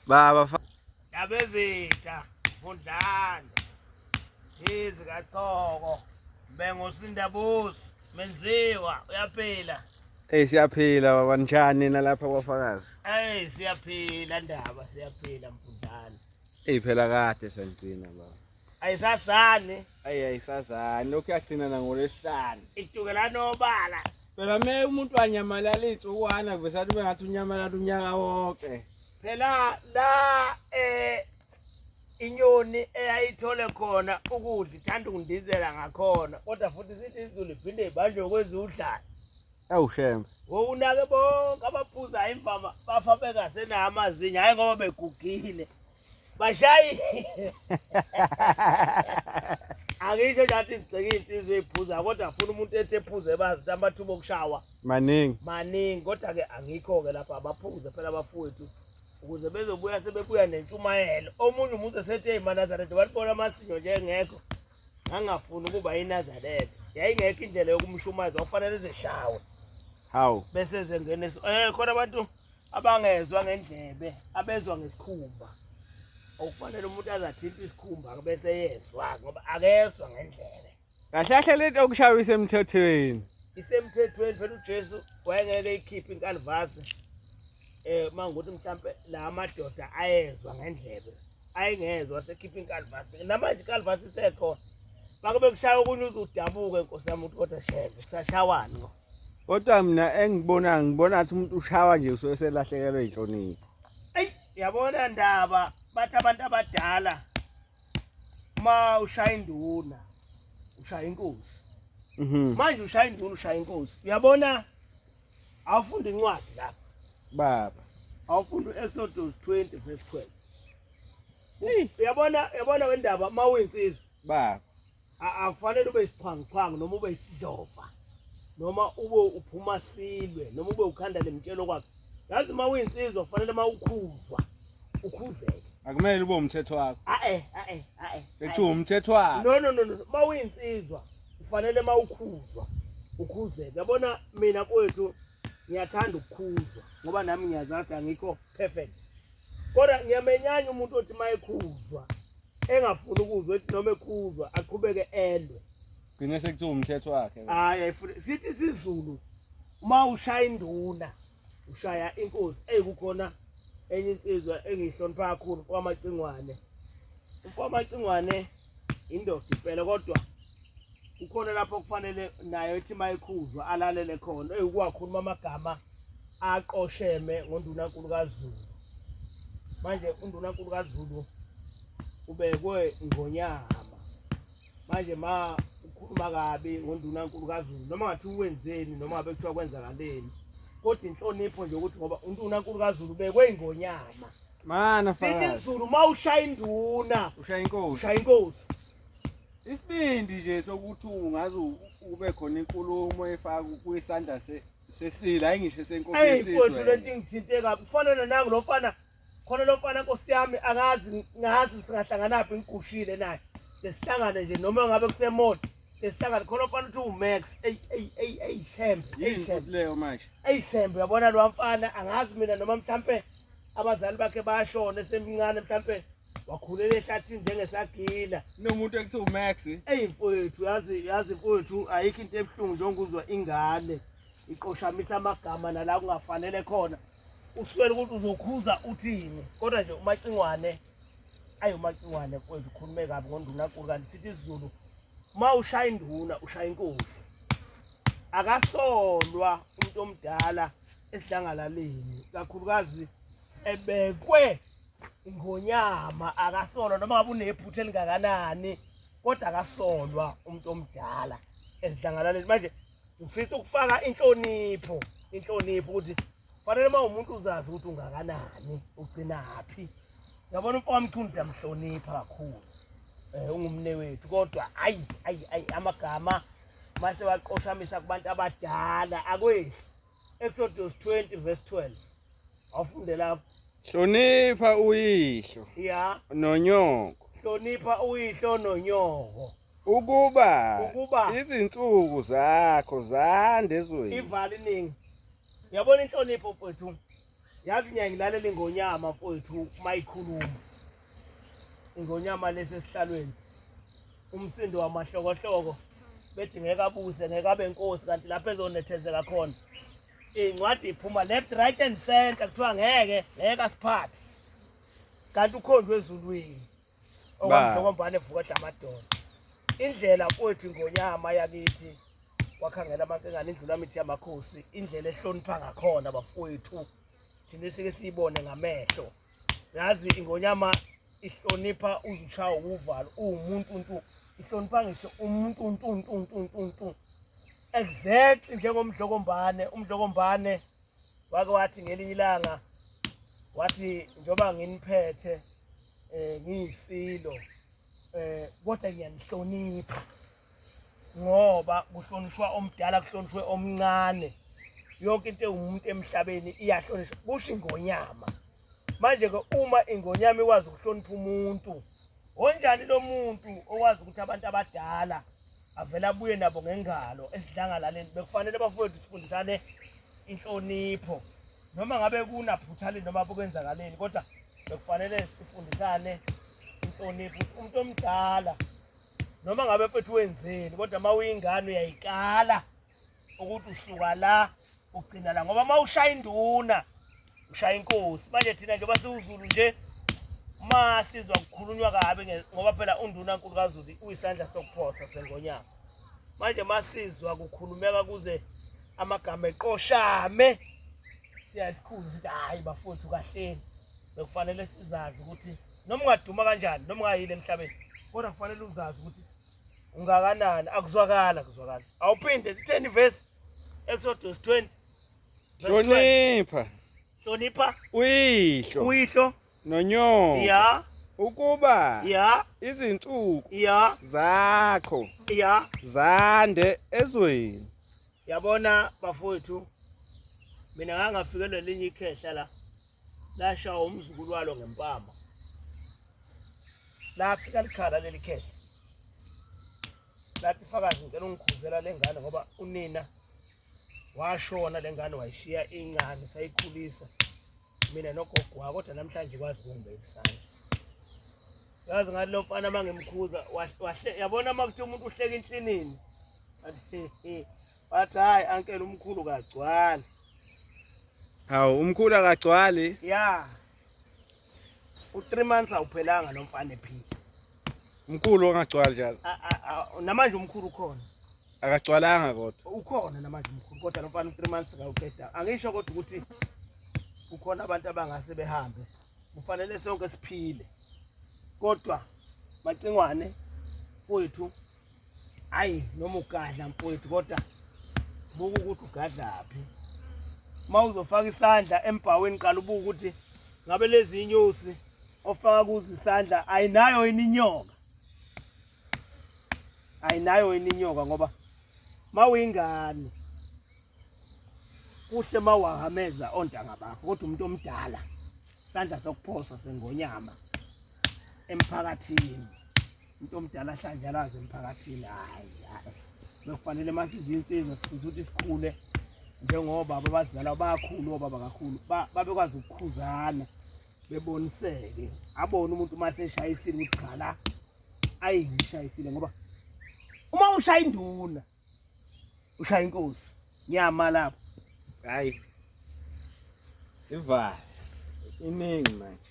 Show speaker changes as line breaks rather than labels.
Baba fa
Ndabezitha Vundlane Jizi kaChoko Bengosindabusi Menziwa uyaphila.
Hey siyaphila baba, njani nalapha kwafakazi?
Hey siyaphila ndaba, siyaphila Mvundlane.
Hey phela kade sangigcina baba.
Ayisazani.
Ayi ayisazani, lokhu yagcina nangolwesihlanu.
Itukela nobala.
Phela me umuntu anyamalala iy'nsukwana kuvesane ube ngathi unyamalala unyaka wonke.
Phela la inyoni eyayithole khona ukudla ithanda ukundizela ngakhona, kodwa futhi sithi izulu iphinde ibanjwe kwezudlana.
Awu shembe.
Ngokunake bonke abaphuza imvama bafa bengasenawo amazinyo, hhayi ngoba begugile. Bashayile. Angisho nje athi ngigxeke iy'nsizwa ey'phuzayo, kodwa ngifuna umuntu ethi ephuze bazi ukuthi amathuba okushawa
maningi.
Maningi, kodwa-ke angikho-ke lapha, abaphuze phela abafowethu ukuze bezobuya sebebuya nentshumayelo. Omunye umuntu esethi eyi maNazaretha balibona amasinyo nje engekho. Ngangingafuni ukuba iNazaretha. Yayingekho indlela yokumshumayeza, kwakufanele zeshawe.
Hawu.
Bese zengena khona abantu abangezwa ngendlebe, abezwa ngesikhumba. Okufanele umuntu azathinte isikhumba bese yezwa ngoba akezwa ngendlebe.
Kahle kahle lento yokushaywa isemthethweni.
Isemthethweni phela, uJesu wayengeke ikhiphe inkalivasi. Mangukuthi mhlambe la madoda ayezwa ngendlebe, ayengezwa sekhipha inkalivasi. Namanje inkalivasi isekhona. Bake bekushaya okunye uze udabuke Nkosi yami, ukuthi kodwa shembe kusashawani ngo.
Kodwa mina engibona ngibona ngathi umuntu ushawa nje usuke selahlekelwe inhlonipho.
Eyi yabona ndaba, bathi abantu abadala ma ushaya induna ushaya inkosi. Manje ushaya induna ushaya inkosi. Uyabona awufunda incwadi lapha.
Baba.
Awufunda uExodus 20 verse 12. Uyabona, uyabona wendaba ma uyinsizwa.
Baba.
Akufanele ube isiphangiphangi noma ube isidlova noma ube uphuma silwe noma ube ukhanda lemtshelo kwakhe. Yazi uma uyinsizwa kufanele uma ukhuzwa ukhuzeke.
Akumele ube umthetho wakho.
A-e, a-e, a-e.
Sekuthiwa umthetho wakho.
No, no, no, no. Uma uyinsizwa kufanele uma ukhuzwa ukhuzeke. Yabona mina kwethu ngiyathanda ukukhuzwa ngoba nami ngiyazazi angikho perfect. Kodwa ngiyamenyanya umuntu othi uma ekhuzwa engafuni ukuzwa, ethi noma ekhuzwa aqhubeke elwe.
Gcine sekuthiwa umthetho wakhe.
Hayi ayifuni. Sithi isiZulu uma ushaya induna ushaya inkosi. Eyi kukhona enye insizwa engiyihlonipha kakhulu, umfowamacingwane. Umfowamacingwane indoda impela, kodwa kukhona lapho kufanele nayo ethi mayikhuzwa alalele khona. Eyi ukuwakhuluma amagama aqosheme ngoNdunankulu kaZulu. Manje uNdunankulu kaZulu ubekwe ngonyama. Manje ma ukhuluma kabi ngoNdunankulu kaZulu, noma ngathi uwenzeni noma ngabe kuthiwa kwenzakaleni, kodwa inhlonipho nje ukuthi ngoba uNdunankulu kaZulu ubekwe ingonyama.
Mana fakazi.
IsiZulu ma ushaya induna
ushaya inkosi.
Ushaya inkosi.
Isibindi nje sokuthi ungaze ube khona inkulumo efaka kwisandla sesila, hayi ngisho senkosi
Eyi mfowethu,
yesizwe.
lento ingithinte kabi. Kufanele nangu lo mfana, khona lo mfana Nkosi yami, angazi ngazi singahlanganaphi, ngigushile naye. Lesihlangane nje noma ngabe kusemall, lesihlangane khona mfana uthi uMax. Ey ey ey ey shembe, ey
Yini
shembe.
futhi leyo manje?
Ey shembe, uyabona lo mfana angazi mina noma mhlambe abazali bakhe bayashona esemncane, mhlambe wakhulela ehlathini njengesagila.
Nomuntu ekuthiwa uMax.
Ey mfowethu, yazi mfowethu, ayikho into ebuhlungu njengokuzwa ingane iqoshamisa amagama nala kungafanele khona. Uswele ukuthi uzokhuza uthini. Kodwa nje uMacingwane, ayi uMacingwane mfowethu ukhulume kabi ngoNdunankulu, kanti sithi isiZulu uma ushaya induna ushaya inkosi. Akasolwa umuntu omdala esidlangalaleni, kakhulukazi ebekwe ingonyama, akasolwa noma ngabe unephutha elingakanani, kodwa akasolwa umuntu omdala esidlangalaleni. Manje ngifisa ukufaka inhlonipho, inhlonipho ukuthi fanele uma umuntu uzazi ukuthi ungakanani, ugcinaphi. Uyabona umfowami Mchunu siyamhlonipha kakhulu, ungumne wethu, kodwa ayi ayi ayi amagama mase waqoshamisa kubantu abadala akwehli. Exodus 20 verse 12. Awufunde lapho.
Hlonipha uyihlo
Ya.
nonyoko.
Hlonipha uyihlo nonyoko.
Ukuba izinsuku zakho zande ezweni.
Ivali iningi. Uyabona inhlonipho mfowethu. Yazi ngiyaye ngilalela ingonyama mfowethu mayikhuluma. Ingonyama lesesihlalweni. Umsindo wamahlokohloko bethi ngeke abuse ngeke abe inkosi kanti lapho ezonethezeka khona. Incwadi iphuma left right and center kuthiwa ngeke ngeke asiphathe. Kanti ukhonjwe ezulwini. Okwamdlokombane evuka dlamadoda. Indlela mfowethu ingonyama yakithi wakhangela amankengane indlula mithi yamakhosi indlela ehlonipha ngakhona bafowethu thina esike siyibone ngamehlo yazi ingonyama ihlonipha uzushaya uvalo uwumuntu ntu ihlonipha ngisho umuntu ntu ntu ntu ntu ntu exactly njengomdlokombane umdlokombane wake wathi ngelinye ilanga wathi njengoba nginiphethe eh ngiyisilo eh kodwa ngiyanihlonipha ngoba kuhlonishwa omdala kuhlonishwe omncane yonke into ewumuntu emhlabeni iyahlonishwa kusho ingonyama manje ke uma ingonyama ikwazi ukuhlonipha umuntu onjani lo muntu okwazi ukuthi abantu abadala avele abuye nabo ngengalo esidlangalaleni bekufanele bafowethu sifundisane inhlonipho noma ngabe kunaphuthaleni noma bukwenzakaleni kodwa bekufanele sifundisane inhlonipho umuntu omdala noma ngabe mfethu wenzeni kodwa uma uyingane uyayikala ukuthi usuka la ugcina la ngoba uma ushaya induna ushaya inkosi manje thina njengoba siwuzulu nje uma sizwa kukhulunywa kabi ngoba phela unduna nkulu kaZulu uyisandla sokuphosa sengonyama manje masizwa kukhulumeka kuze amagama eqoshame siyasikhuza sithi hayi bafowethu kahleni bekufanele sizazi ukuthi noma ungaduma kanjani noma ungayile emhlabeni kodwa kufanele uzazi ukuthi ungakanani akuzwakala kuzwakala awuphinde litheni ivesi Exodus 20
Hlonipha
hlonipha
uyihlo
uyihlo
nonyoko
ya
ukuba
ya
izinsuku
ya
zakho
ya
zande ezweni
yabona bafowethu mina ngangafikelwa elinye ikhehla la lashawa umzukulu walo ngempama lafika likhala leli khehla lathi fakazi ngicela ungikhuzela le ngane ngoba unina washona le ngane wayishiya incane sayikhulisa mina nogogo wakho kodwa namhlanje kwazi ukungibeka isandla yazi ngathi lo mfana uma ngimkhuza yabona uma kuthiwa umuntu uhleka inhlinini wathi hhayi ankela umkhulu kagcwali
Hawu umkhulu akagcwali.
Ya. U3 months awuphelanga lo mfana ephila.
Umkhulu ongagcwali njalo.
Namanje umkhulu ukhona.
Akagcwalanga kodwa.
Ukhona namanje umkhulu kodwa lo mfana u3 months kawuqeda. Angisho kodwa ukuthi kukhona abantu abangase behambe. Kufanele sonke siphile. Kodwa macingwane kwethu Ayi noma ugadla mfowethu kodwa buka ukuthi ugadlaphi. Uma uzofaka isandla embhaweni qala ubuka ukuthi ngabe lezi inyosi ofaka kuzo isandla ayinayo yini inyoka. Ayinayo yini inyoka ngoba mawuyingane kuhle mawahameza ontanga bakho kodwa umuntu omdala isandla sokuphosa sengonyama emphakathini umuntu omdala ahlanjalaze emphakathini hayi hayi bekufanele uma sizinsizwa sifisa ukuthi sikhule njengobaba abazalwa bakhulu obaba kakhulu babekwazi ukukhuzana beboniseke abone umuntu uma seshayisile ukuthi cha la ayi ngishayisile ngoba uma ushaya induna ushaya inkosi ngiyama lapho
hayi ivale iningi manje.